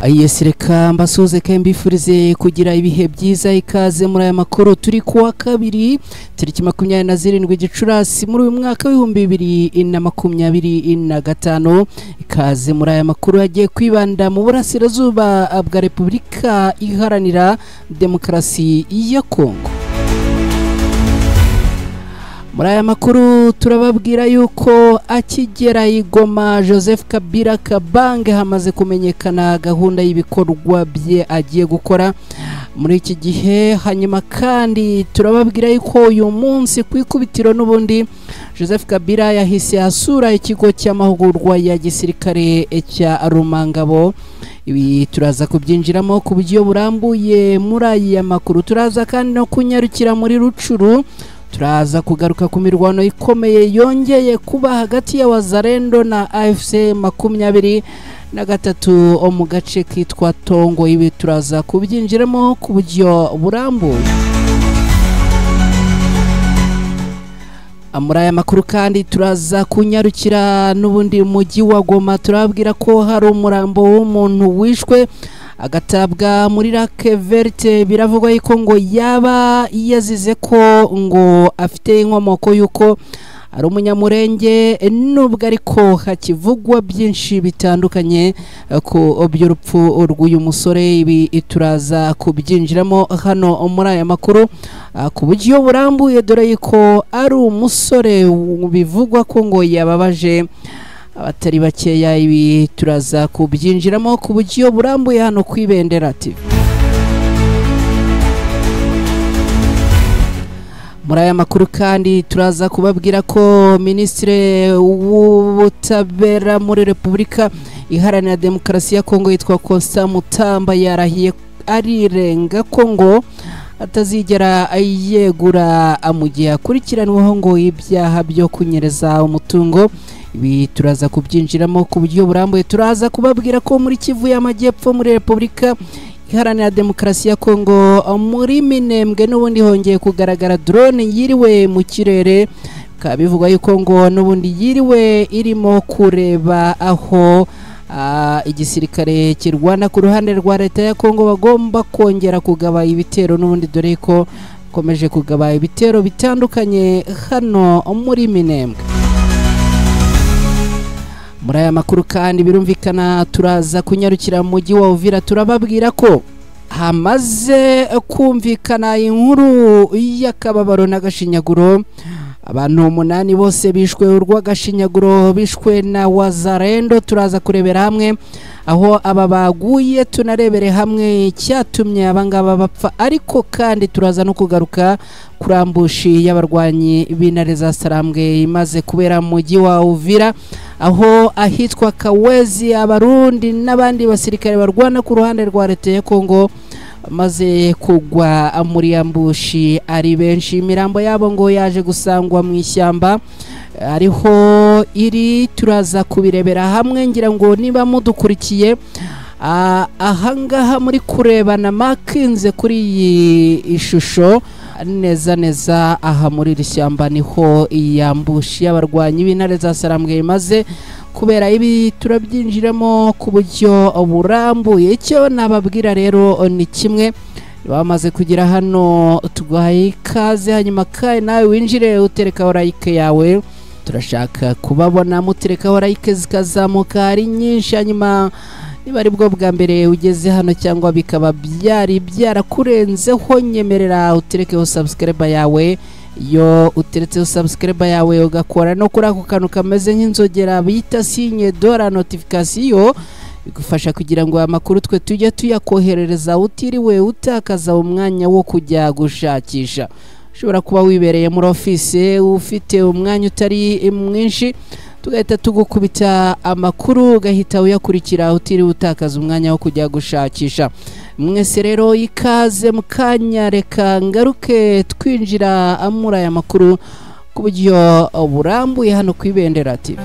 Yes, reka mbasuze kandi mbifurize kugira ibihe byiza. Ikaze muri aya makuru. Turi kuwa kabiri tariki 27 Gicurasi muri uyu mwaka w'2025. Ikaze muri aya makuru agiye kwibanda mu burasirazuba bwa Repubulika Iharanira Demokarasi ya Kongo. Muri aya makuru turababwira yuko akigera i Goma Joseph Kabila Kabange hamaze kumenyekana gahunda y'ibikorwa bye agiye gukora muri iki gihe. Hanyuma kandi turababwira yuko uyu munsi ku ikubitiro n'ubundi Joseph Kabila yahise asura ikigo cy'amahugurwa ya gisirikare cya Rumangabo. Ibi turaza kubyinjiramo ku buryo burambuye muri aya makuru. Turaza kandi no kunyarukira muri Rucuru, turaza kugaruka ku mirwano ikomeye yongeye kuba hagati ya Wazalendo na AFC 23 mu gace kitwa Tongo. Ibi turaza kubyinjiramo ku buryo burambuye. Muri aya makuru kandi turaza kunyarukira n'ubundi mujyi wa Goma. Turabwira ko hari umurambo w'umuntu wishwe agatabwa muri Lac Verte. Biravugwa yuko ngo yaba yazize ko ngo afite inkomoko yuko ari umunyamurenge, nubwo ariko hakivugwa byinshi bitandukanye ku by'urupfu rw'uyu musore. Ibi turaza kubyinjiramo hano muri aya makuru ku buryo burambuye, dore yuko ari umusore bivugwa ko ngo yababaje abatari bakeya. Ibi turaza kubyinjiramo ku buryo burambuye hano ku Ibendera TV. Muri aya makuru kandi turaza kubabwira ko Minisitiri w'Ubutabera muri Repubulika Iharanira Demokarasi ya Kongo yitwa Constant Mutamba yarahiye arirenga ko ngo atazigera yegura mu gihe akurikiranweho ngo ibyaha byo kunyereza umutungo. Ibi turaza kubyinjiramo ku buryo burambuye. Turaza kubabwira ko muri Kivu y'Amajyepfo muri Repubulika Iharanira Demokarasi ya Kongo muri Minembwe n'ubundi hongeye kugaragara drone yiriwe mu kirere. Bikaba bivugwa yuko ngo n'ubundi yiriwe irimo kureba aho igisirikare kirwana ku ruhande rwa leta ya Kongo bagomba kongera kugaba ibitero n'ubundi, dore ko komeje kugaba ibitero bitandukanye hano muri Minembwe. Muri aya makuru kandi birumvikana turaza kunyarukira mu mujyi wa Uvira. Turababwira ko hamaze kumvikana inkuru y'akababaro n'agashinyaguro. Abantu 8 bose bishwe urw'agashinyaguro, bishwe na Wazalendo. Turaza kurebera hamwe aho aba baguye, tunarebere hamwe icyatumye abangaba bapfa. Ariko kandi turaza no kugaruka kurambushi y'abarwanyi b'intare za Sarambwe imaze kubera mu mujyi wa Uvira, aho ahitwa Kawezi abarundi n'abandi basirikare barwana ku ruhande rwa leta ya Kongo maze kugwa muri ambushi ari benshi. Imirambo yabo ngo yaje gusangwa mu ishyamba ariho iri. Turaza kubirebera hamwe, ngira ngo niba mudukurikiye ahangaha muri kurebana makinze kuri iyi ishusho neza neza, aha muri iri shyamba niho iyambushi y'abarwanyi b'intare za Sarambwe imaze kubera. Ibi turabyinjiramo ku buryo burambuye. Icyo nababwira rero ni kimwe, bamaze kugera hano tuguhaye ikaze, hanyuma kandi nawe winjire uterekaho like yawe. Turashaka kubabona muterekaho like zikazamuka ari nyinshi. Hanyuma niba ari bwo bwa mbere ugeze hano cyangwa bikaba byari byarakurenzeho, nyemerera uterekeho subscribe yawe. Iyo uteretseho subscribe yawe ugakora no kuri ako kantu kameze nk'inzogera bita signe de la notification, bigufasha kugira ngo amakuru twe tujye tuyakoherereza utiriwe utakaza umwanya wo kujya gushakisha. Ushobora kuba wibereye muri office ufite umwanya utari mwinshi, tugahita tugukubita amakuru ugahita uyakurikira utiriwe utakaza umwanya wo kujya gushakisha. Mwese rero ikaze mukanya, reka ngaruke twinjira muri aya makuru ku buryo burambuye hano ku Ibendera TV.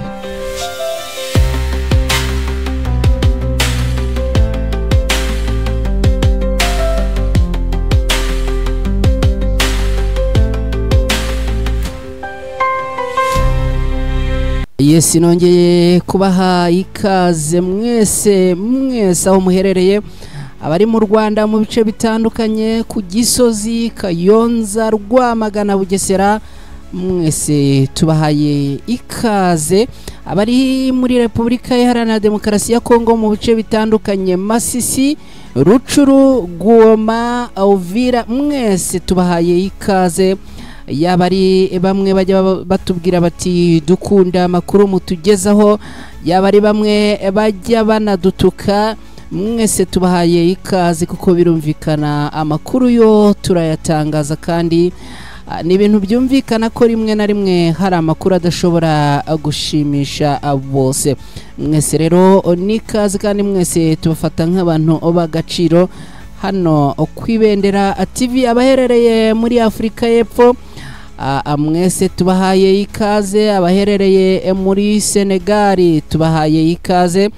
Yes, nongeye kubaha ikaze mwese mwese aho muherereye, abari mu Rwanda mu bice bitandukanye, ku Gisozi, Kayonza, Rwamagana, Bugesera, mwese tubahaye ikaze. Abari muri Repubulika Iharanira Demokarasi ya Kongo mu bice bitandukanye, Masisi, Rucuru, Goma, Uvira, mwese tubahaye ikaze. Yaba ari bamwe bajya batubwira bati dukunda amakuru mutugezaho, yaba ari bamwe bajya banadutuka, mwese tubahaye ikaze kuko birumvikana amakuru yo turayatangaza, kandi ni ibintu byumvikana ko rimwe na rimwe hari amakuru adashobora gushimisha bose. Mwese rero ni ikaze kandi mwese tubafata nk'abantu b'agaciro hano ku Ibendera TV. Abaherereye muri Afurika y'Epfo mwese tubahaye ikaze, abaherereye muri Senegali tubahaye ikaze,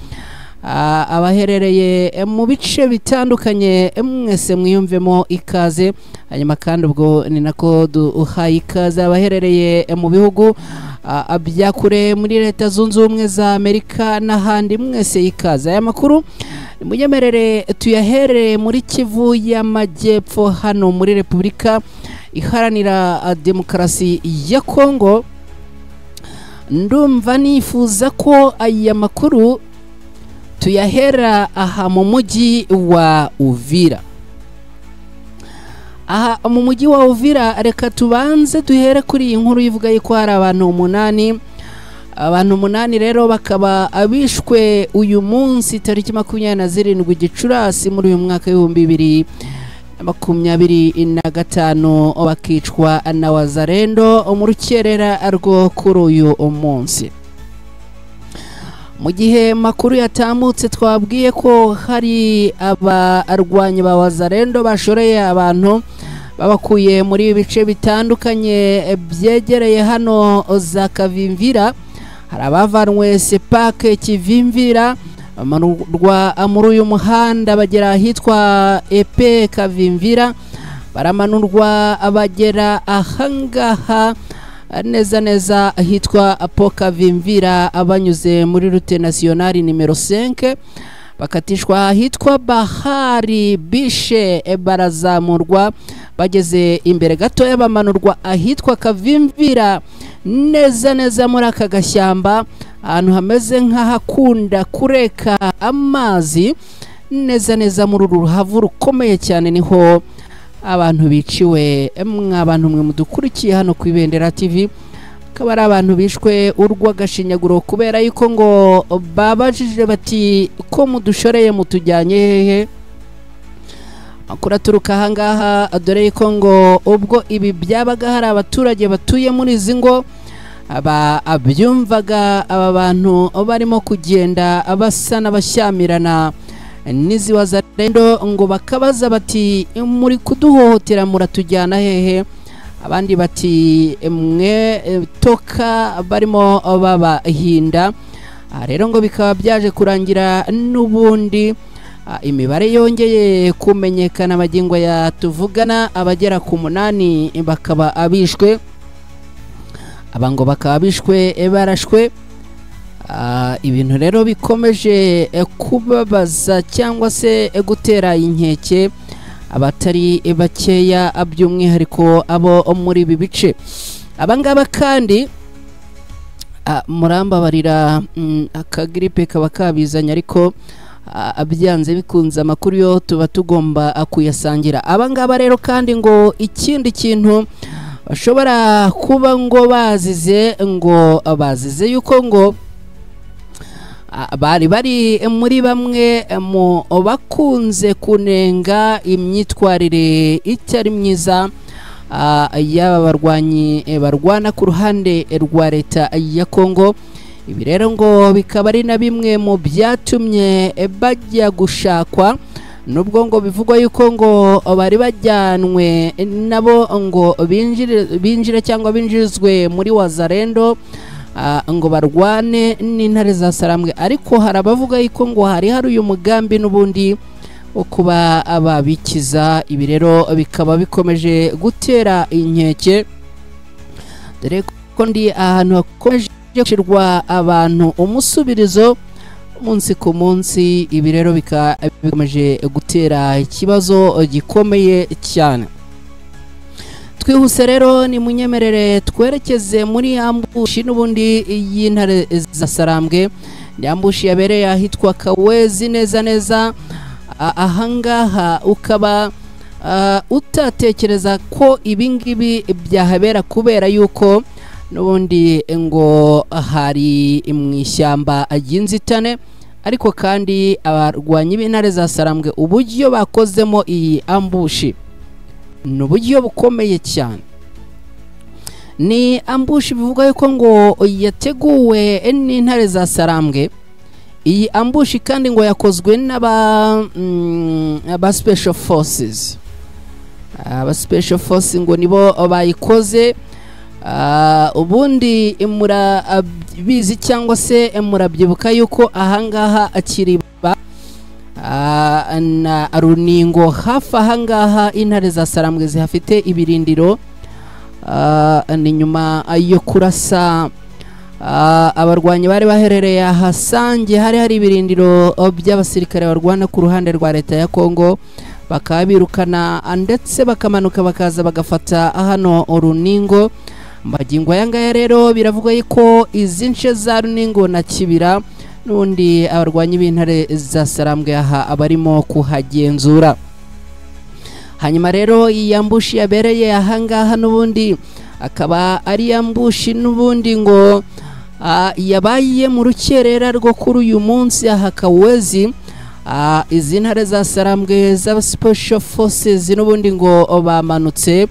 abaherereye mu bice bitandukanye mwese mwiyumvemo ikaze. Hanyuma kandi ubwo ni nako duhaye ikaze abaherereye mu bihugu bya kure, muri Leta Zunze Ubumwe za Amerika n'ahandi, mwese ikaze. Aya makuru munyemerere tuyaherere muri Kivu y'Amajyepfo, hano muri Repubulika Iharanira Demokarasi ya Kongo. Ndumva nifuza ko aya makuru tuyahera aha mu mujyi wa Uvira. Aha mu mujyi wa Uvira, reka tubanze duhere kuri iyi nkuru ivuga yuko hari abantu 8. Abantu 8 rero bakaba abishwe uyu munsi tariki 27 Gicurasi muri uyu mwaka 2025, bakicwa na Wazalendo mu rukerera rwo kuri uyu munsi. Mu gihe makuru yatambutse twabwiye ko hari abarwanyi ba Wazalendo bashoreye abantu babakuye muri bice bitandukanye byegereye hano za Kavimvira. Hari abavanwe Sepake Kivimvira bamanurwa muri uyu muhanda bagera ahitwa Epe Kavimvira, baramanurwa abagera ahangaha neza neza ahitwa Pokavimvira abanyuze muri route nationale nimero 5, bakatishwa ahitwa Bahari Bishe, barazamurwa bageze imbere gatoya bamanurwa ahitwa Kavimvira neza neza muri aka gashyamba, ahantu hameze nk'ahakunda kureka amazi, neza neza muri uru ruhavu rukomeye cyane niho abantu biciwe. Mwabantu mwe mudukurikiye hano ku Ibendera TV, akaba ari abantu bishwe urw'agashinyaguro kubera yuko ngo babajije bati ko mudushoreye mutujyanye hehe. Amakuru aturuka ahangaha dore yuko ngo ubwo ibi byabaga hari abaturage batuye muri izi ngo abyumvaga aba bantu barimo kugenda basa n'abashyamirana n'izi Wazalendo, ngo bakabaza bati muri kuduhohotera muratujyana hehe, abandi bati mwe toka, barimo babahinda. Rero ngo bikaba byaje kurangira n'ubundi imibare yongeye kumenyekana magingo ya tuvugana, abagera ku 8 bakaba abishwe, abango bakaba bishwe barashwe. Ibintu rero bikomeje kubabaza cyangwa se gutera inkeke abatari bakeya, by'umwihariko abo muri ibi bice. Abangaba kandi murambabarira akagripe kaba kabizanye, ariko byanze bikunze amakuru yo tuba tugomba kuyasangira. Abangaba rero kandi ngo ikindi kintu bashobora kuba ngo bazize, ngo bazize yuko ngo bari bari muri bamwe mu bakunze kunenga imyitwarire itari myiza y'aba barwanyi barwana ku ruhande rwa leta ya Kongo. Ibi rero ngo bikaba ari na bimwe mu byatumye bajya gushakwa, nubwo ngo bivugwa yuko ngo bari bajyanwe nabo ngo binjire cyangwa binjirizwe muri Wazalendo ngo barwane n'intare za Sarambwe, ariko hari abavuga yuko ngo hari uyu mugambi n'ubundi wo kuba ababikiza. Ibi rero bikaba bikomeje gutera inkeke, dore ko ndi ahantu hakomeje gushirwa abantu umusubirizo umunsi ku munsi. Ibi rero bikomeje gutera ikibazo gikomeye cyane. Twihuse rero ni munyemerere twerekeze muri ambushi n'ubundi y'intare za Sarambwe. Ni ambushi yabereye ahitwa Kawezi neza neza. Ahangaha ukaba utatekereza ko ibingibi byahabera kubera yuko n'ubundi ngo hari mu ishyamba ry'inzitane, ariko kandi abarwanyi b'intare za Sarambwe uburyo bakozemo iyi ambushi ni uburyo bukomeye cyane. Ni ambushi bivuga yuko ngo yateguwe n'intare za Sarambwe. Iyi ambushi kandi ngo yakozwe n'aba special forces. Aba special forces ngo nibo bayikoze. Ubundi murabizi cyangwa se murabyibuka yuko ahangaha akiriba na Runingo hafi ahangaha intare za Sarambwe zihafite ibirindiro. Ni nyuma yo kurasa abarwanyi bari baherereye ahasange hari ibirindiro by'abasirikare barwana ku ruhande rwa leta ya Kongo, bakabirukana ndetse bakamanuka bakaza bagafata hano Runingo. Magingo aya ngaya rero biravugwa yuko izi nce za Runingo na Kibira n'ubundi abarwanyi b'intare za Sarambwe aha abarimo kuhagenzura. Hanyuma rero iyi ambushi yabereye ahangaha n'ubundi akaba ari ambushi n'ubundi ngo yabaye mu rukerera rwo kuri uyu munsi aha Kawezi. Izi ntare za Sarambwe z'aba special forces n'ubundi ngo bamanutse,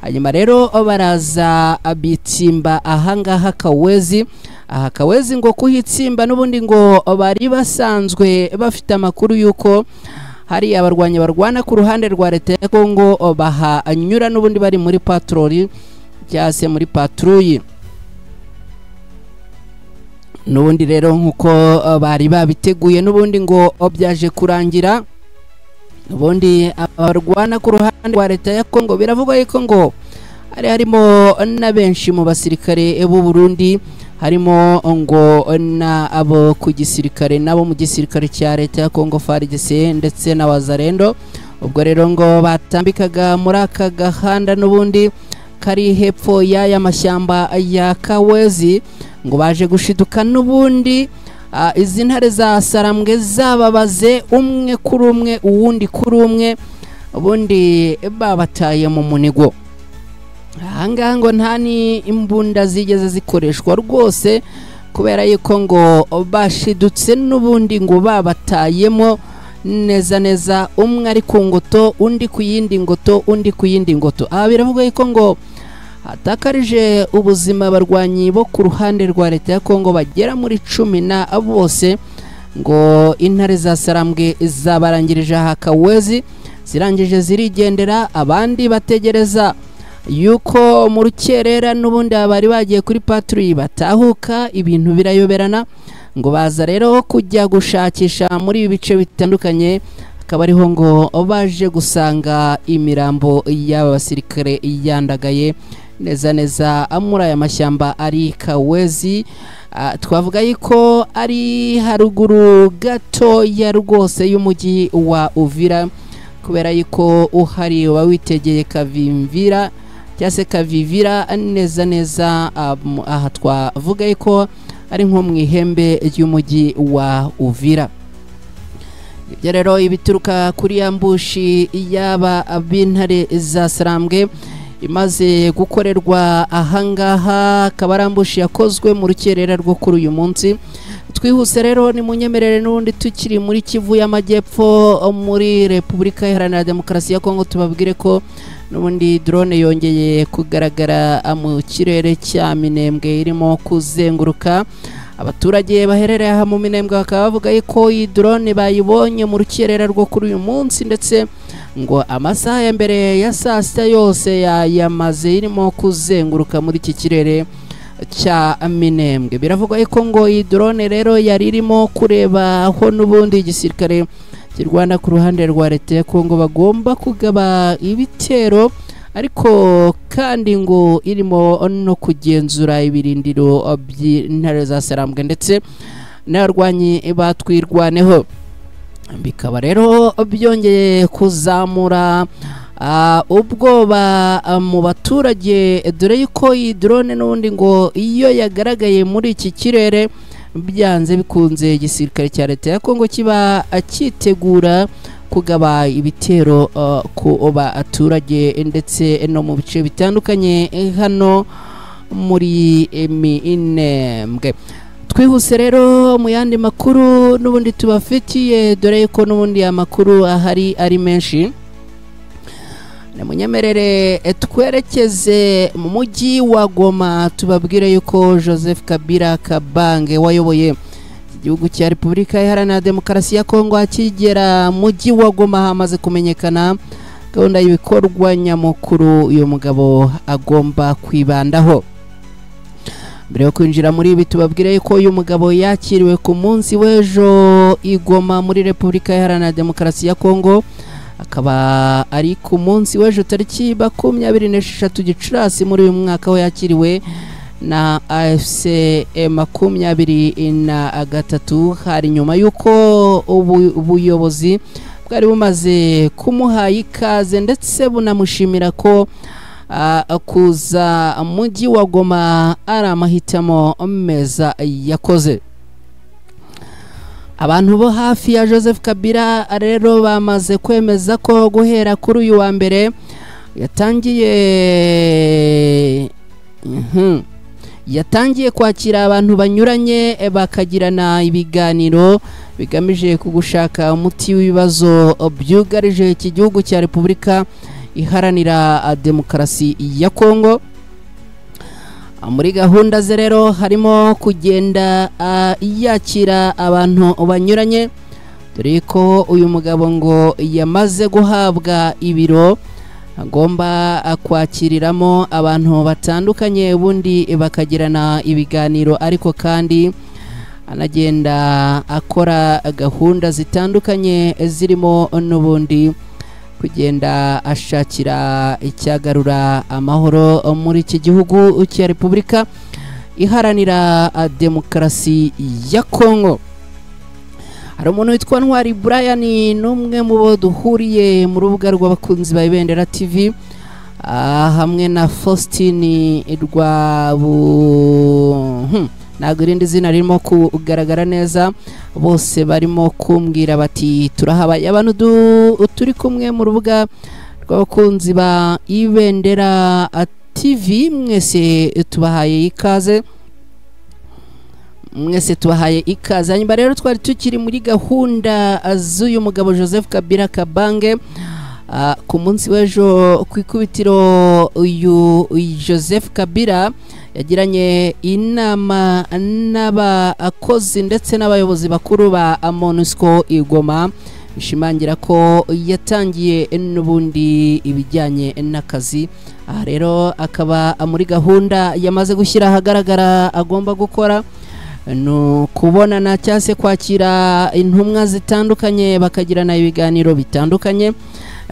hanyuma rero baraza abitsimba ahangaha Kawezi. Aha Kawezi ngo kuhitsimba n'ubundi ngo bari basanzwe bafite amakuru yuko hari abarwanyi barwana ku ruhande rwa leta ya Kongo bahanyura n'ubundi bari muri patroli cyangwa se muri patrouille. N'ubundi rero nkuko bari babiteguye n'ubundi ngo byaje kurangira ubundi abarwana ku ruhande rwa leta ya Kongo biravugwa yuko ngo hari harimo na benshi mu basirikare b'u Burundi, harimo ngo na abo ku gisirikare nabo mu gisirikare cya leta ya Kongo FARDC ndetse na Wazalendo. Ubwo rero ngo batambikaga muri aka gahanda n'ubundi kari hepfo y'aya mashyamba ya Kawezi, ngo baje gushiduka n'ubundi izi ntare za Sarambwe zababaze umwe kuri umwe uwundi kuri umwe, ubundi babataye mu munigo. Ahangaha ngo nta ni imbunda zigeze zikoreshwa rwose kubera yuko ngo bashidutse n'ubundi ngo babatayemo neza neza, umwe ari ku ngoto undi ku yindi ngoto undi ku yindi ngoto. Aha biravuga yuko ngo hatakarije ubuzima abarwanyi bo ku ruhande rwa leta ya Kongo bagera muri 10 na bose, ngo intare za Sarambwe zabarangirije aha Kawezi, zirangije zirigendera, abandi bategereza yuko mu rukerera n'ubundi abari bagiye kuri patrouille batahuka, ibintu birayoberana. Ngo baza rero kujya gushakisha muri ibi bice bitandukanye, akaba ariho ngo baje gusanga imirambo y'aba basirikare yandagaye neza neza muri aya mashyamba ari Kawezi. Twavuga yuko ari haruguru gato ya rwose y'umujyi wa Uvira, kubera yuko uhari uba witegeye Kavimvira cyangwa se Kavivira neza neza. Aha twavuga yuko ari nko mu ihembe ry'umujyi wa Uvira. Ibyo rero ibituruka kuri ambushi y'aba b'intare za Sarambwe imaze gukorerwa ahangaha, akaba ari ambushi yakozwe mu rukerera rwo kuri uyu munsi. Twihuse rero ni munyemerere n'ubundi tukiri muri Kivu y'Amajyepfo muri Repubulika Iharanira Demokarasi ya Kongo, tubabwire ko n'ubundi drone yongeye kugaragara mu kirere cya Minembwe irimo kuzenguruka. Abaturage baherereye aha mu Minembwe bakaba bavuga ko iyi drone bayibonye mu rukerera rwo kuri uyu munsi, ndetse ngo amasaha ya mbere ya saa sita yose yamaze irimo kuzenguruka muri iki kirere cya Minembwe. Biravugwa ko ngo iyi drone rero yari irimo kureba aho n'ubundi igisirikare kirwana ku ruhande rwa leta ya Kongo bagomba kugaba ibitero, ariko kandi ngo irimo no kugenzura ibirindiro by'intare za Sarambwe ndetse n'abarwanyi batwirwaneho. Bikaba rero byongeye kuzamura ubwoba mu baturage, dore yuko iyi drone n'ubundi ngo iyo yagaragaye muri iki kirere byanze bikunze igisirikare cya leta ya Kongo kiba cyitegura kugaba ibitero ku baturage ndetse no mu bice bitandukanye hano muri Minembwe. Twihuse rero mu yandi makuru n'ubundi tubafitiye, dore yuko n'ubundi amakuru ahari ari menshi. Munyemerere twerekeze mu mujyi wa Goma, tubabwire yuko Joseph Kabila Kabange wayoboye igihugu cya Repubulika Iharanira Demokarasi ya Kongo akigera mujyi wa Goma hamaze kumenyekana gahunda y'ibikorwa nyamukuru uyu mugabo agomba kwibandaho. Mbere yo kwinjira muri ibi tubabwire yuko uyu mugabo yakiriwe ku munsi w'ejo i Goma muri Repubulika Iharanira Demokarasi ya Kongo, akaba ari ku munsi w'ejo tariki 26 Gicurasi muri uyu mwaka we yakiriwe na AFC 23. Hari nyuma yuko ubuyobozi bwari bumaze kumuha ikaze ndetse bunamushimira ko kuza mujyi wa Goma ari amahitamo meza yakoze. Abantu bo hafi ya Joseph Kabila rero bamaze kwemeza ko guhera kuri uyu wa mbere yatangiye kwakira abantu banyuranye bakagirana ibiganiro bigamije kugushaka umuti w'ibibazo byugarije iki gihugu cya Repubulika Iharanira Demokarasi ya Kongo. Muri gahunda ze rero harimo kugenda yakira abantu banyuranye, dore ko uyu mugabo ngo yamaze guhabwa ibiro agomba kwakiriramo abantu batandukanye, ubundi bakagirana ibiganiro, ariko kandi anagenda akora gahunda zitandukanye zirimo n'ubundi kugenda ashakira icyagarura amahoro muri iki gihugu cya Repubulika Iharanira Demokarasi ya Kongo. Hari umuntu witwa Ntwari Brian, n'umwe mu bo duhuriye mu rubuga rw'abakunzi ba Ibendera TV, hamwe na Faustin Rwabu, ntabwo irindi zina ririmo kugaragara neza, bose barimo kumbwira bati turahabaye. Abantu turi kumwe mu rubuga rw'abakunzi ba Ibendera TV mwese tubahaye ikaze, mwese tubahaye ikaze. Hanyuma rero twari tukiri muri gahunda z'uyu mugabo Joseph Kabila Kabange. Ku munsi w'ejo ku ikubitiro uyu Joseph Kabila yagiranye inama n'abakozi ndetse n'abayobozi bakuru ba MONUSCO i Goma, bishimangira ko yatangiye n'ubundi ibijyanye n'akazi. Aha rero akaba muri gahunda yamaze gushyira ahagaragara agomba gukora no kubonana cyangwa se kwakira intumwa zitandukanye bakagirana ibiganiro bitandukanye,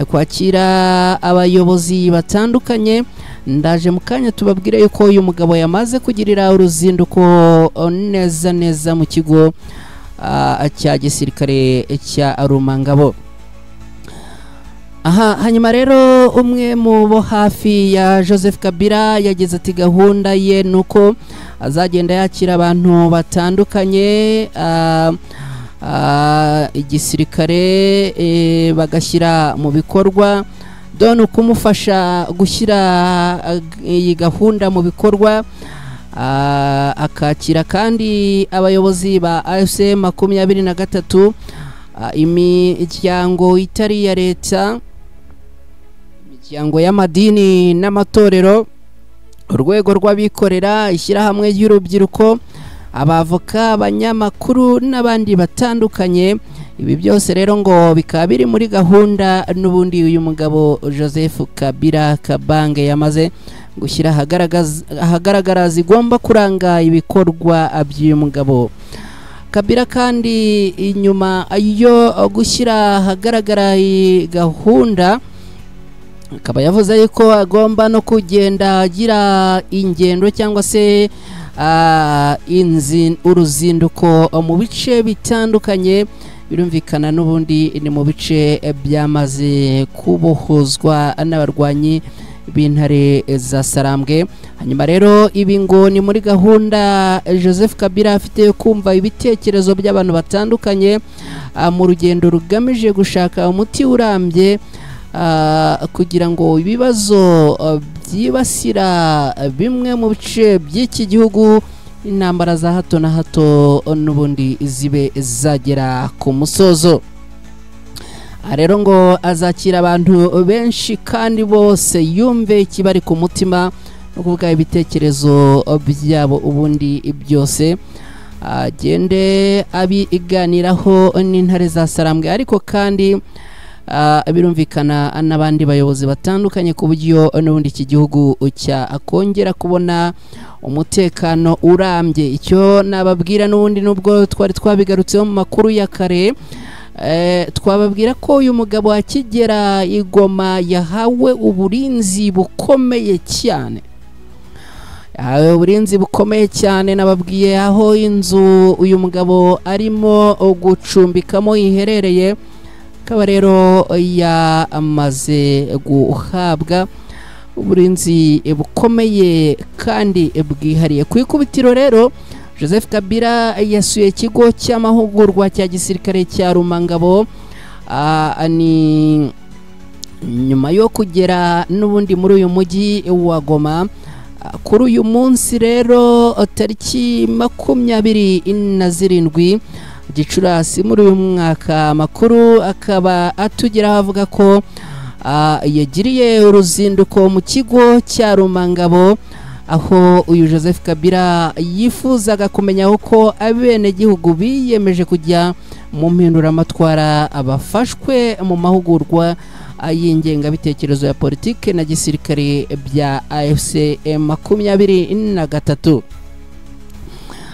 kwakira abayobozi batandukanye. Ndaje mu kanya tubabwire yuko uyu mugabo yamaze kugirira uruzinduko neza neza mu kigo cya gisirikare cya Rumangabo. Aha hanyuma rero umwe mu bo hafi ya Joseph Kabila yagize ati gahunda ye nuko azagenda yakira abantu batandukanye, igisirikare bagashyira mu bikorwa, done kumufasha gushyira iyi gahunda mu bikorwa, akakira kandi abayobozi ba AFC 23, imiryango itari ya leta, imiryango y'amadini n'amatorero, urwego rw'abikorera, ishyirahamwe ry'urubyiruko, abavoka, abanyamakuru n'abandi batandukanye. Ibi byose rero ngo bikaba biri muri gahunda n'ubundi uyu mugabo Joseph Kabila Kabange yamaze gushyira ahagaragara zigomba kuranga ibikorwa by'uyu mugabo Kabila. Kandi inyuma yo gushyira ahagaragara iyi gahunda Akaba yavuze yuko agomba no kugenda agira ingendo cyangwa se uruzinduko mu bice bitandukanye. Birumvikana n'ubundi ni mu bice byamaze kubohozwa n'abarwanyi b'intare za Sarambwe. Hanyuma rero ibi ngo ni muri gahunda Joseph Kabila afite yo kumva ibitekerezo by'abantu batandukanye mu rugendo rugamije gushaka umuti urambye kugira ngo ibibazo byibasira bimwe mu bice by'iki gihugu, intambara za hato na hato n'ubundi zibe zagera ku musozo. Rero ngo azakira abantu benshi kandi bose yumve ikibari ku mutima no kuvuga ibitekerezo byabo, ubundi byose agende abiganiraho n'intare za Sarambwe, ariko kandi birumvikana n'abandi bayobozi batandukanye, ku buryo n'ubundi iki gihugu cyakongera kubona umutekano urambye. Icyo nababwira n'ubundi, nubwo twari twabigarutseho mu makuru ya kare, twababwira ko uyu mugabo akigera i Goma yahawe uburinzi bukomeye cyane, yahawe uburinzi bukomeye cyane. Nababwiye aho inzu uyu mugabo arimo gucumbikamo iherereye, akaba rero yamaze guhabwa uburinzi bukomeye kandi bwihariye. Ku ikubitiro rero Joseph Kabila yasuye ikigo cy'amahugurwa cya gisirikare cya Rumangabo, ni nyuma yo kugera n'ubundi muri uyu mujyi wa Goma. Kuri uyu munsi rero tariki 27 Gicurasi muri uyu mwaka, amakuru akaba atugeraho avuga ko yagiriye uruzinduko mu kigo cya Rumangabo, aho uyu Joseph Kabila yifuzaga kumenya uko abenegihugu biyemeje kujya mu mpinduramatwara abafashwe mu mahugurwa y'ingengabitekerezo ya politike na gisirikare bya AFC 23.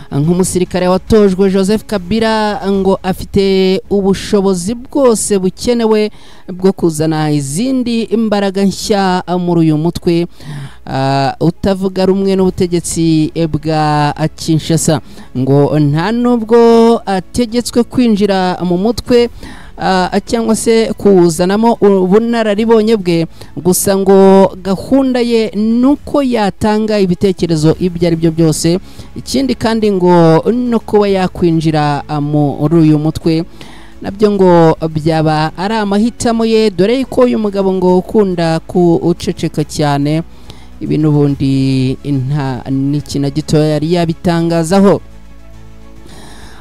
Nk'umusirikare watojwe, Joseph Kabila ngo afite ubushobozi bwose bukenewe bwo kuzana izindi imbaraga nshya muri uyu mutwe utavuga rumwe n'ubutegetsi bwa Kinshasa. Ngo nta nubwo ategetswe kwinjira mu mutwe cyangwa se kuwuzanamo ubunararibonye bwe, gusa ngo gahunda ye nuko yatanga ibitekerezo ibyo ari byo byose. Ikindi kandi ngo no kuba yakwinjira muri uyu mutwe nabyo ngo byaba ari amahitamo ye, dore ko uyu mugabo ngo ukunda kuceceka cyane, ibi n'ubundi nta n'ikintu gitoya yari yabitangazaho.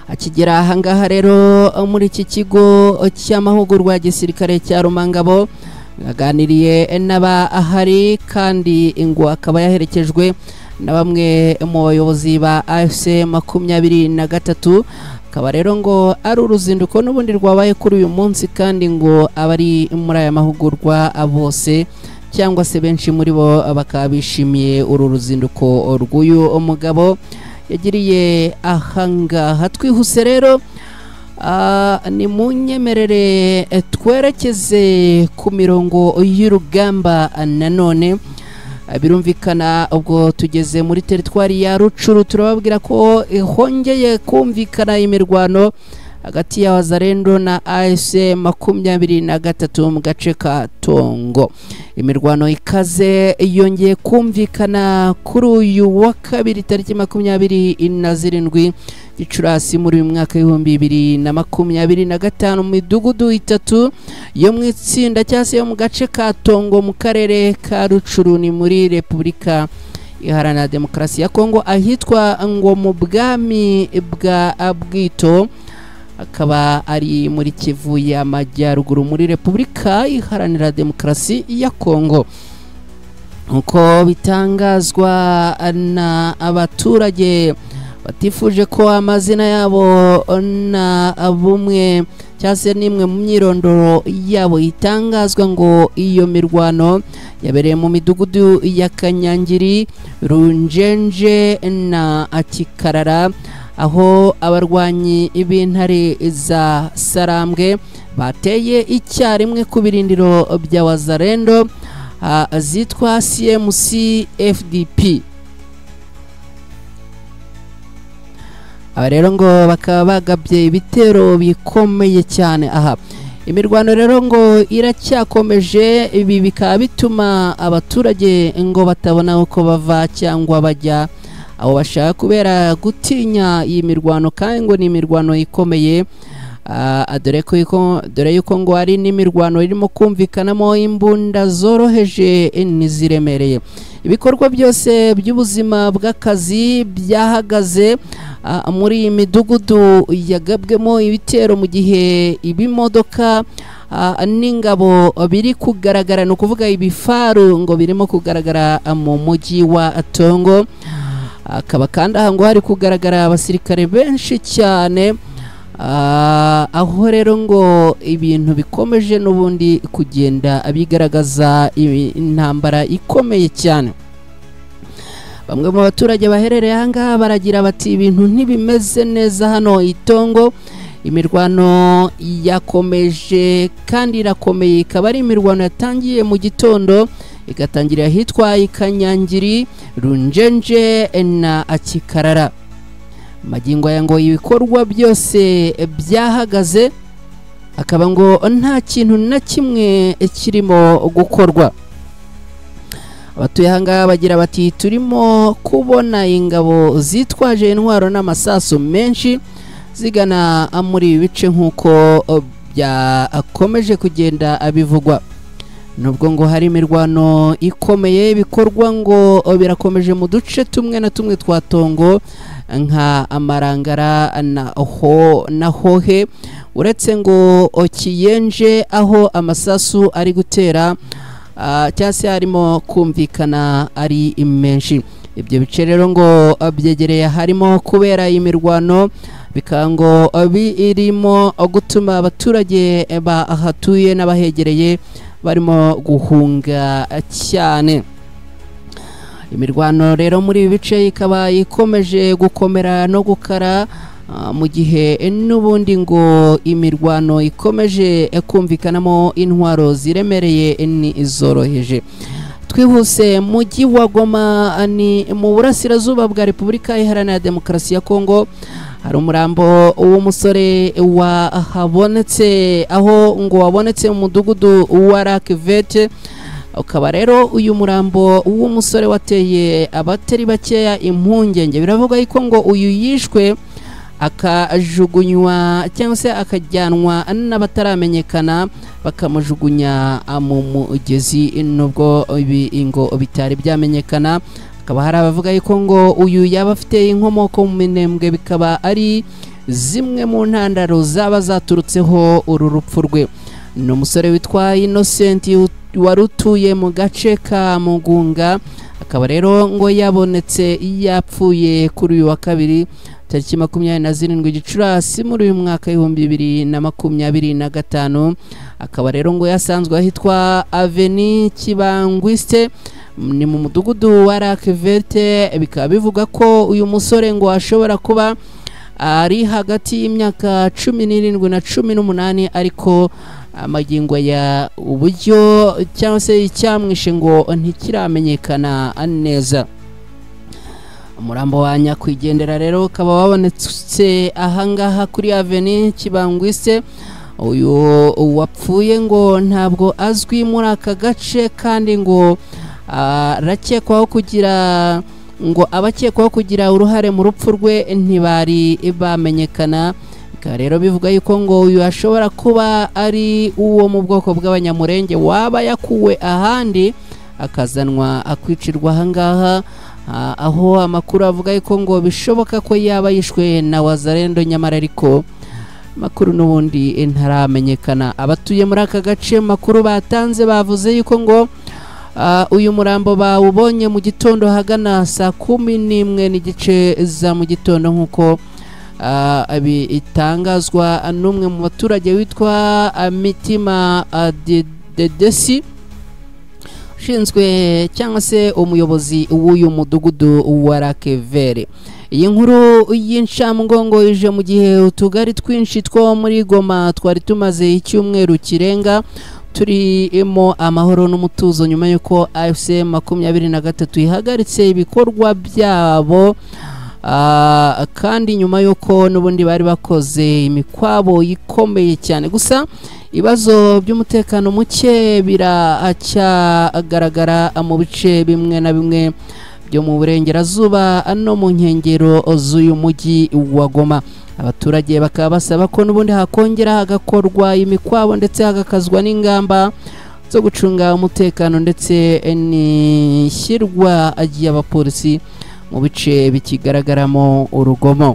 Akigera ahangaha rero muri iki kigo cy'amahugurwa ya gisirikare cya Rumangabo, yaganiriye n'abahari kandi ngo akaba yaherekejwe na bamwe mu bayobozi ba AFC 23. Akaba rero ngo ari uruzinduko n'ubundi rwabaye kuri uyu munsi, kandi ngo abari muri aya mahugurwa bose cyangwa se benshi muri bo bakaba bishimiye uru ruzinduko rw'uyu mugabo yagiriye ahangaha. Twihuse rero ni munyemerere twerekeze ku mirongo y'urugamba nanone. Birumvikana ubwo tugeze muri teritwari ya Rucuru, turababwira ko hongeye kumvikana imirwano hagati ya Wazalendo na AFC 23 mu gace ka Tongo. Imirwano ikaze yongeye kumvikana kuri uyu wa kabiri tariki 27 Gicurasi muri uyu mwaka 2025 mu midugudu itatu yo mu itsinda cyangwa se yo mu gace ka Tongo mu karere ka Rucuru, ni muri Repubulika Iharanira Demokarasi ya Kongo, ahitwa ngo mu bwami bwa Bwito, akaba ari muri Kivu y'Amajyaruguru muri Repubulika Iharanira Demokarasi ya Kongo. Nkuko bitangazwa na abaturage batifuje ko amazina yabo na bumwe cyangwa se n'imwe mu myirondoro yabo itangazwa, ngo iyo mirwano yabereye mu midugudu ya Kanyangiri, Runjenje na Akikarara, aho abarwanyi b'intare za Sarambwe bateye icyarimwe ku birindiro bya Wazalendo. zitwa CMC FDP. Aba rero ngo bakaba bagabye ibitero bikomeye cyane. Aha imirwano rero ngo iracyakomeje, ibi bikaba bituma abaturage ngo batabona uko bava cyangwa bajya aho bashaka kubera gutinya iyi mirwano, kandi ngo ni imirwano ikomeye. Dore yuko ngo ari n'imirwano irimo kumvikanamo imbunda zoroheje n'iziremereye. Ibikorwa byose by'ubuzima bw'akazi byahagaze muri iyi midugudu yagabwemo ibitero, mu gihe ibimodoka n'ingabo biri kugaragara, ni ukuvuga ibifaru ngo birimo kugaragara mu mujyi wa Tongo. Akaba kandi aha ngo hari kugaragara abasirikare benshi cyane, aho rero ngo ibintu bikomeje n'ubundi kugenda bigaragaza intambara ikomeye cyane. Bamwe mu baturage baherereye aha ngaha baragira bati ibintu ntibimeze neza hano Itongo, imirwano yakomeje kandi irakomeye, ikaba ari imirwano yatangiye mu gitondo igatangirira ahitwa Ikanyangiri, Runjenje na Akikarara. Magingo aya ngo ibikorwa byose byahagaze, akaba ngo nta kintu na kimwe kirimo gukorwa. Abatuye aha ngaha bagira bati turimo kubona ingabo zitwaje intwaro n'amasasu menshi zigana muri ibi bice nk'uko byakomeje kugenda bivugwa. Nubwo ngo hari imirwano ikomeye, ibikorwa ngo birakomeje mu duce tumwe na tumwe twa Tongo nka Amarangara na Hohe, uretse ngo Kiyenje aho amasasu ari gutera cyangwa se harimo kumvikana ari menshi. Ibyo bice rero ngo byegereye harimo kubera imirwano, bikaba ngo birimo gutuma abaturage bahatuye n'abahegereye barimo guhunga cyane. Imirwano rero muri ibi bice ikaba ikomeje gukomera no gukara, mu gihe n'ubundi ngo imirwano ikomeje kumvikanamo intwaro ziremereye n'izoroheje. Twihuse, mujyi wa Goma ni mu burasirazuba bwa Repubulika Iharanira Demokarasi ya Kongo, hari umurambo w'umusore wahabonetse, aho ngo wabonetse mu mudugudu wa Rakvete. Ukaba rero uyu murambo w'umusore wateye abatari bakeya impungenge. Biravuga yuko ngo uyu yishwe akajugunywa cyangwa se akajyanwa n'abataramenyekana bakamujugunya mu mugezi, nubwo ibi ngo bitari byamenyekana. Hakaba hari abavuga yuko ngo uyu yaba afite inkomoko mu Minembwe, bikaba ari zimwe mu ntandaro zaba zaturutseho uru rupfu rwe. Ni umusore witwa Innocent wari utuye mu gace ka Mugunga, akaba rero ngo yabonetse yapfuye kuri uyu wa kabiri tariki 27 Gicurasi muri uyu mwaka 2025. Akaba rero ngo yasanzwe ahitwa Aveni Kibangwiste, ni mu mudugudu wa Rakvete. Bikaba bivuga ko uyu musore ngo ashobora kuba ari hagati y'imyaka 17 na 18, ariko amagingo ya uburyo cyangwa se icyamwishe ngo ntikiramenyekana neza. Umurambo wa nyakwigendera rero ukaba wabonetse ahangaha kuri Aveni Kibangwise. Uyu wapfuye ngo ntabwo azwi muri aka gace, kandi ngo arakekwaho kugira ngo abakekwaho kugira uruhare mu rupfu rwe ntibari bamenyekana. Bikaba rero bivuga yuko ngo uyu ashobora kuba ari uwo mu bwoko bw'Abanyamurenge waba yakuwe ahandi akazanwa akwicirwa ahangaha, aho amakuru avuga yuko ngo bishoboka ko yaba yishwe na Wazalendo, nyamara ariko makuru n'ubundi ntaramenyekana. Abatuye muri aka gace makuru batanze bavuze yuko ngo uyu murambo bawubonye mu gitondo hagana saa 11:15 za mu gitondo, nk'uko bitangazwa n'umwe mu baturage witwa Mitima Dedesi, ushinzwe cyangwa se umuyobozi w'uyu mudugudu wa Rakevere. Iyi nkuru y'inshamugongo ije mu gihe utugari twinshi two muri Goma twari tumaze icyumweru kirenga Turimo amahoro n'umutuzo nyuma y'uko AFC 23 ihagaritse ibikorwa byabo, kandi nyuma y'uko n'ubundi bari bakoze imikwabo ikomeye cyane. Gusa ibibazo by'umutekano muke biracyagaragara mu bice bimwe na bimwe byo mu burengerazuba no mu nkengero z'uyu mujyi wa Goma. Abaturage bakaba basaba ko n'ubundi hakongera hagakorwa imikwabo ndetse hagakazwa n'ingamba zo gucunga umutekano ndetse n'ishyirwa ry'abapolisi mu bice bikigaragaramo urugomo.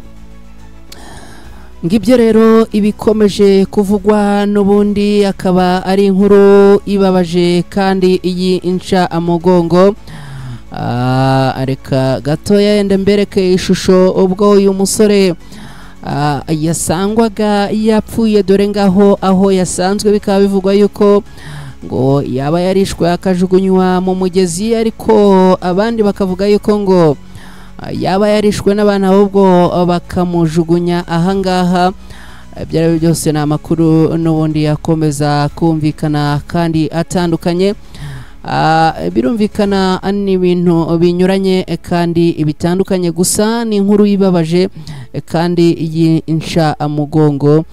Ngibyo rero ibikomeje kuvugwa, n'ubundi akaba ari inkuru ibabaje kandi iyi inca amugongo. Reka gatoya yenda mbereke ishusho ubwo uyu musore yasangwaga yapfuye. Dore ngaho aho yasanzwe, bikaba bivugwa yuko ngo yaba yarishwe akajugunywa mu mugezi, ariko abandi bakavuga yuko ngo yaba yarishwe n'abantu ahubwo bakamujugunya ahangaha. Ibyo ari byo byose ni amakuru n'ubundi yakomeza kumvikana kandi atandukanye. Birumvikana ni ibintu binyuranye kandi bitandukanye, gusa ni inkuru ibabaje kandi y'inca mugongo.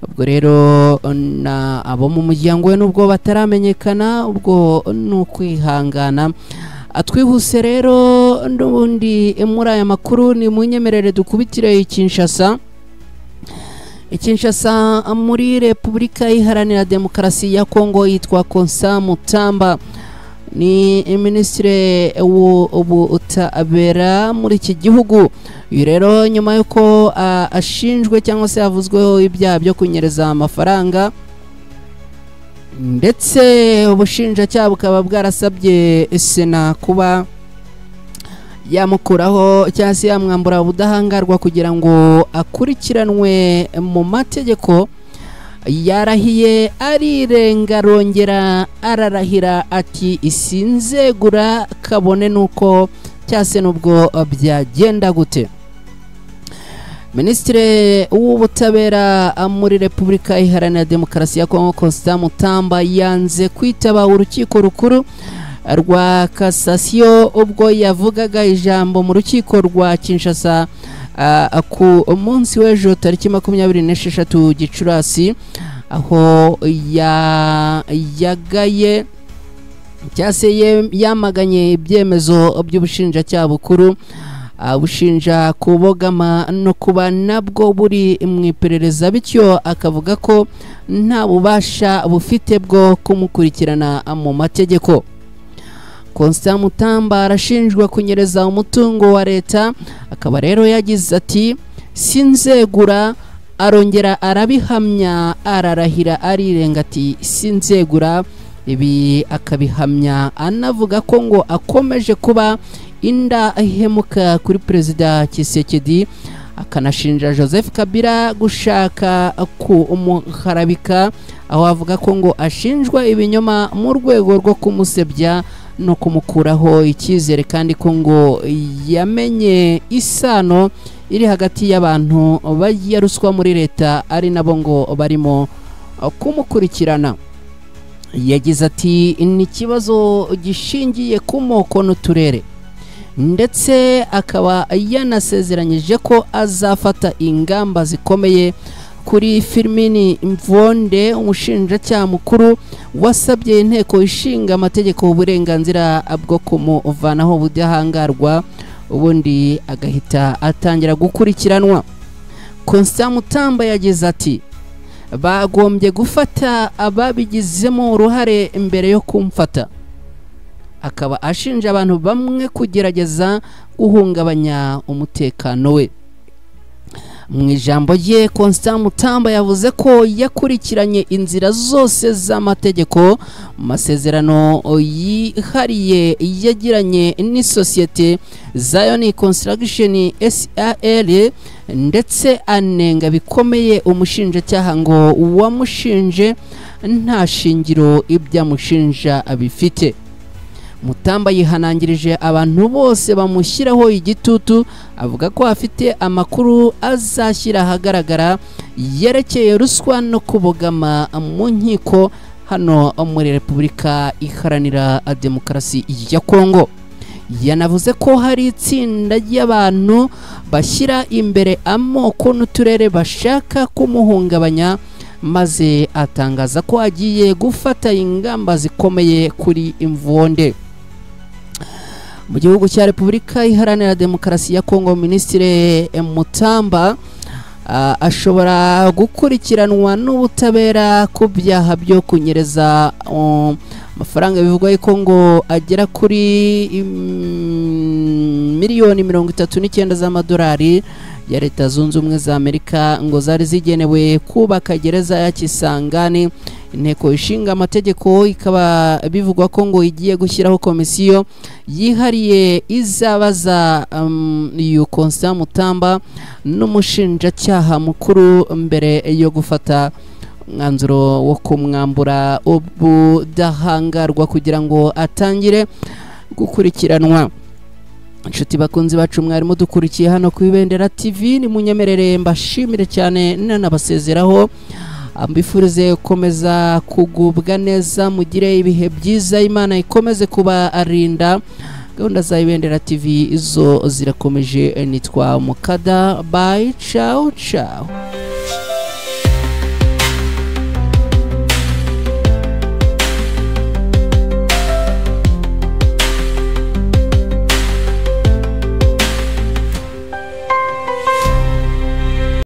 Ubwo rero na abo mu muryango we nubwo bataramenyekana, ubwo ni ukwihangana. Twihuse rero n'ubundi muri aya makuru, ni munyemerere dukubitire Kinshasa. Kinshasa muri Repubulika Iharanira Demokarasi ya Kongo, yitwa Constant Mutamba, ni minisitiri w'ubutabera muri iki gihugu. Uyu rero nyuma y'uko ashinjwe cyangwa se havuzweho ibyaha byo kunyereza amafaranga, ndetse ubushinjacyaha bukaba bwarasabye Sena kuba yamukuraho cyangwa se yamwambura ubudahangarwa kugira ngo akurikiranwe mu mategeko, yarahiye arirenga, arongera ararahira ati isinzegura kabone nuko cyangwa se nubwo byagenda gute. Minisitiri w'ubutabera muri Repubulika Iharanira Demokarasi ya Kongo, Constant Mutamba, yanze kwitaba urukiko rukuru rwa Cassation ubwo yavugaga ijambo mu rukiko rwa Kinshasa ku munsi w'ejo tariki 26 Gicurasi, aho yagaye cyangwa se yamaganye ibyemezo by'ubushinjacyaha bukuru, bushinja kubogama no kuba nabwo buri mu iperereza, bityo akavuga ko nta bubasha bufite bwo kumukurikirana mu mategeko. Constant Mutamba arashinjwa kunyereza umutungo wa leta, akaba rero yagize ati sinzegura, arongera arabihamya, ararahira arirenga ati sinzegura. Ibi akabihamya anavuga ko ngo akomeje kuba indahemuka kuri Perezida Tshisekedi, akanashinja Joseph Kabila gushaka kumuharabika, aho avuga ko ngo ashinjwa ibinyoma mu rwego rwo kumusebya no kumukuraho icyizere, kandi ko ngo yamenye isano iri hagati y'abantu barya ruswa muri leta ari nabo ngo barimo kumukurikirana. Yagize ati ni ikibazo gishingiye ku moko n'uturere, ndetse akaba yanasezeranyije ko azafata ingamba zikomeye kuri Firmin Mvonde, umushinjacyaha mukuru wasabye inteko ishinga amategeko uburenganzira bwo kumuvanaho ubudahangarwa, ubundi agahita atangira gukurikiranwa. Constant Mutamba yagize ati bagombye gufata ababigizemo uruhare mbere yo kumfata, akaba ashinja abantu bamwe kugerageza guhungabanya umutekano we. Mu ijambo rye, Constant Mutamba yavuze ko yakurikiranye inzira zose z'amategeko mu masezerano yihariye yagiranye n'isosiyete Zion Construction SAL, ndetse anenga bikomeye umushinjacyaha ngo wamushinje nta shingiro ibyo amushinja abifite. Mutamba yihanangirije abantu bose bamushyiraho igitutu, avuga ko afite amakuru azashyira ahagaragara yerekeye ruswa no kubogama mu nkiko, Hano muri Repubulika Iharanira Demokarasi ya Kongo, yanavuze ko hari itsinda ry'abantu bashyira imbere amoko n'uturere bashaka kumuhungabanya, maze atangaza ko agiye gufata ingamba zikomeye kuri Mvonde. Mu gihugu cya Repubulika Iharanira Demokarasi ya Kongo, Minisitiri Mutamba ashobora gukurikiranwa n'ubutabera ku byaha byo kunyereza amafaranga bivugwa yuko ngo agera kuri miliyoni 39 z'amadolari ya Leta Zunze Ubumwe za Amerika, ngo zari zigenewe kubaka gereza ya Kisangani. Inteko Ishinga Amategeko ikaba bivugwa ko ngo igiye gushyiraho komisiyo yihariye izabaza uyu Constant Mutamba n'umushinjacyaha mukuru mbere yo gufata umwanzuro wo kumwambura ubudahangarwa kugira ngo atangire gukurikiranwa. Inshuti bakunzi bacu mwarimu dukurikiye hano ku Ibendera TV, ni munyemerere mbashimire cyane, nanabasezeraho, mbifurize gukomeza kugubwa neza, mugire ibihe byiza, Imana ikomeze kubarinda. Gahunda za Ibendera TV zo zirakomeje. Nitwa Mukada, bye, ciao ciao.